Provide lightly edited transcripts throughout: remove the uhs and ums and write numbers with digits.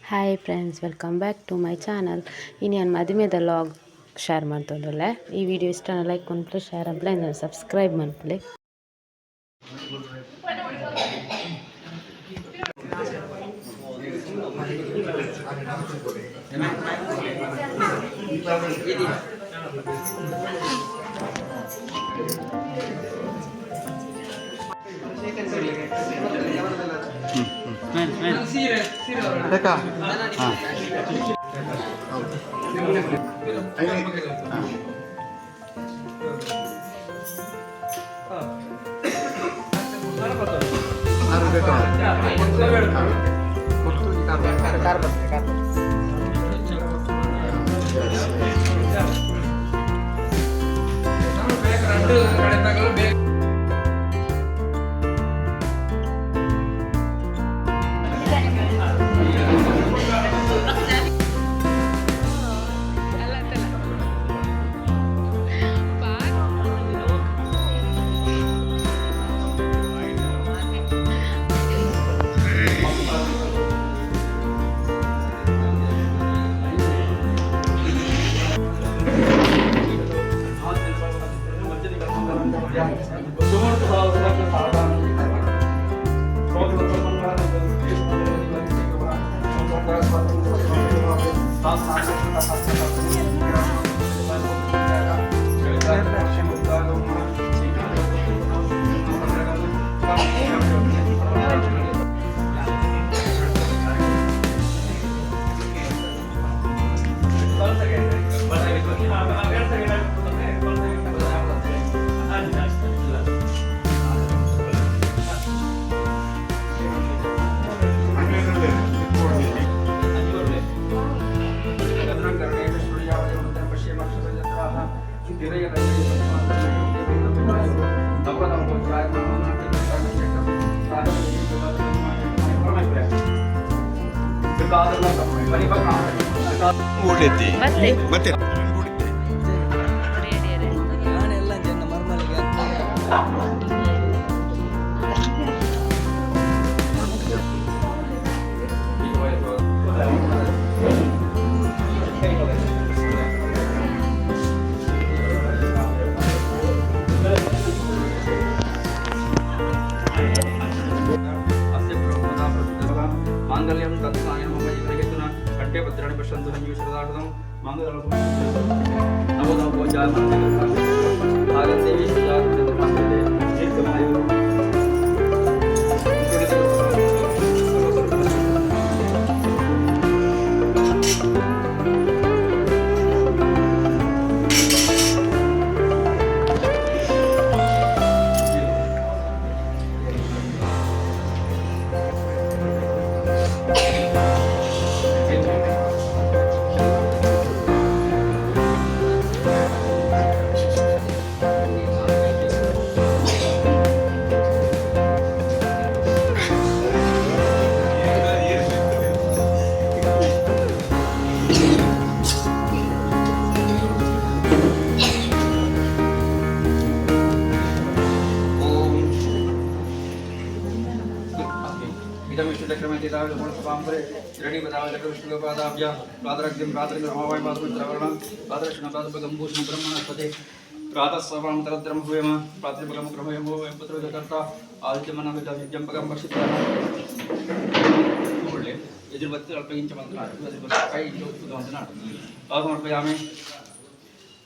Hi friends, welcome back to my channel. ಇನಿ ಯಾನ್ ಮದಿಮೆದ ವ್ಲಾಗ್ ಶೇರ್ ಮಂತೊಂದುಲ್ಲೆ. ಈ ವಿಡಿಯೋ ಇಷ್ಟ ಲೈಕ್ ಮನ್ಪುಲೆ, ಶೇರ್ ಮನ್ಪುಲೆ, ಸಬ್ಸ್ಕ್ರೈಬ್ ಮನ್ಪುಲೆ. ಮತ್ತೆ. మాంగళ్యం తత్సాయన మమ జీవనహేతున కంఠే భద్రాణి పశ్యంతు సంజీవ మంగళం నమో నమో భాగదేవి. దీర్ఘమాయు. प्रातः सर्वान्तरद्रं भूयम प्रातिभगं ब्रह्मयमो पुत्रकर्ता ఆదిత్యమన యజుర్వత్తి అల్పగించమంటున్నాడు. కై అంటున్నాడు. సమర్పయామి.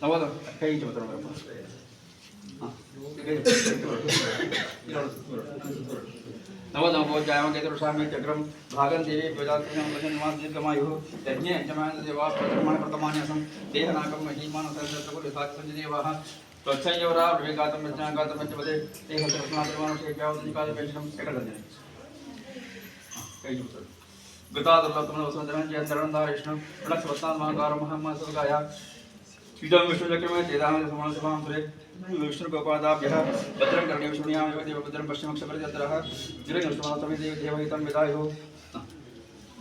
నవోద కై చెబుతున్నాడు. నవోదమోజాయమకేతుషామి చక్రం భాగం దేవి ప్రజాత్మమాయు యజ్ఞే యజమాన దేవా ప్రతమాన్యసం దేహనాకం మహీమాన సర్వసాక్షి దేవాः త్వచ్చయోరా వివేకాతం ప్రజ్ఞాఘాతం పంచపదే దేహ కృష్ణాద్రమానుషేకావతికాదపేక్షణం ఎక్కడ గతాదుర్లభం ప్రణక్స్వత్నాత్మాకారమహమ్మసుగాయ ఇదం విష్ణుచక్రమే చేదామ సమాన సురే విష్ణుగోపాదాభ్యः భద్రం కర్ణే విష్ణుయాमेव దేవ భద్రం పశ్చిమక్షపరిచత్రः జిరవిష్ణుమాతమి దేవ దేవహితం విదాయో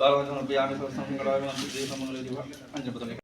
బాలవచనోపయామి సమస్తమంగళాయ దేవ మంగళ పంచపదలే.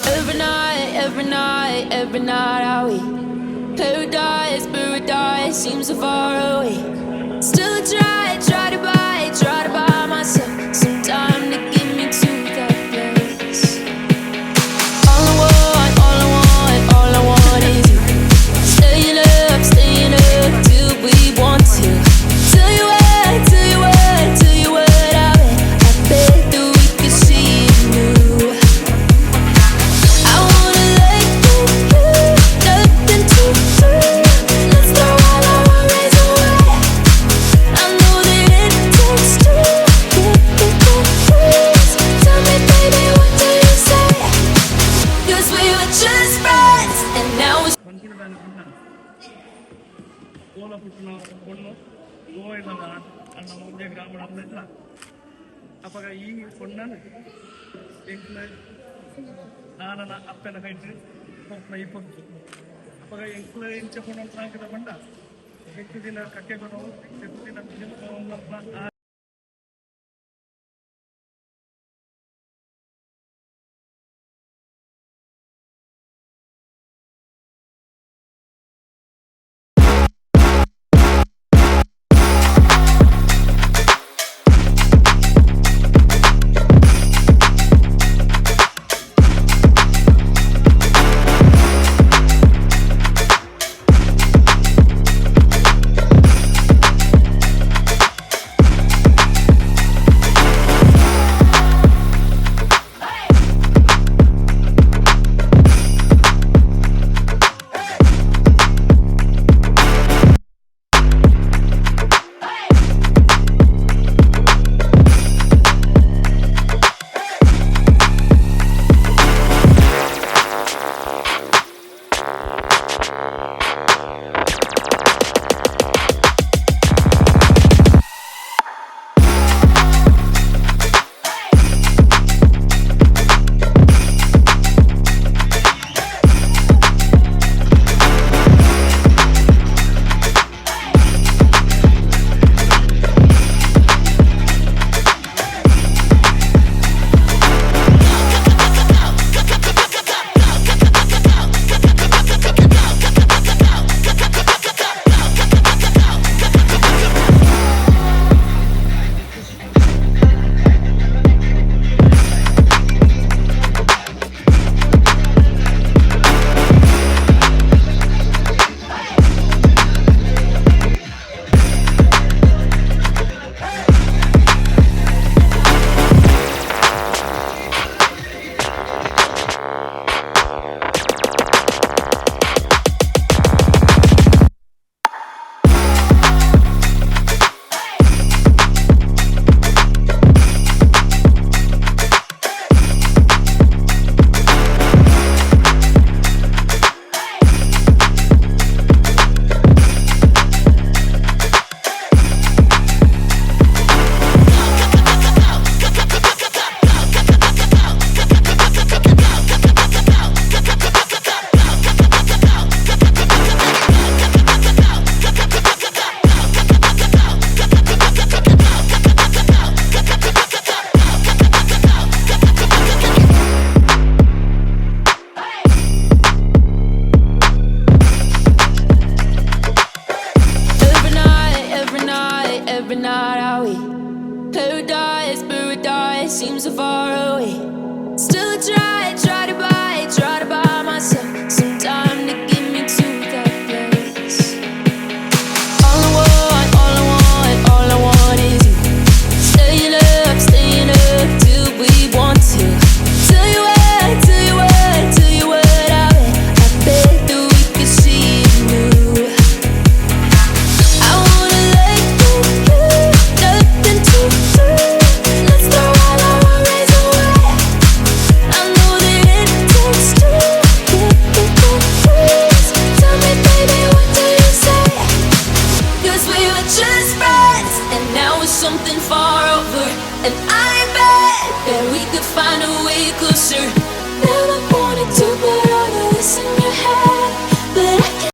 Every night, every night, every night I wait. Paradise, paradise seems so far away. Still I try, try to buy, try to buy myself some time to get me to that place. All I want, all I want, all I want is you. Staying up till we want to. Tell you what, tell you what, tell you what I bet that we could see it new. I wanna let go, nothing to prove. Let's throw all our worries away. I know that it takes two. Get the confused. Tell me, baby, what do you say? 'Cause we were just friends, and now it's ಪನ್ಪುನದಾನ ಪಂಡ ಓಲ ಪುಟ್ಟುನ ಪೊಣ್ಣು ಗೋವಿಂದನ ಅಣ್ಣ ಒಂಜೆ ಗ್ರಾಮದ ಅಪ್ಪೆಲ್ಲ ಅಪಗ ಈ ಪೊಣ್ಣನ್ ಎಂಕ್ಲ ನಾನನ ಅಪ್ಪೆನ ಕೈಟ್ ಪೊಪ್ಪನ ಈ ಪೊತ್ತು ಅಪಗ ಎಂಕ್ಲ ಇಂಚ ಪೊಣ್ಣು ಸಾಕಿದ ಪಂಡ ಹೆಚ್ಚು ದಿನ ಕಕ್ಕೆ ಕೊಡವು, ಹೆಚ್ಚು ದಿನ ಆ seems so far away.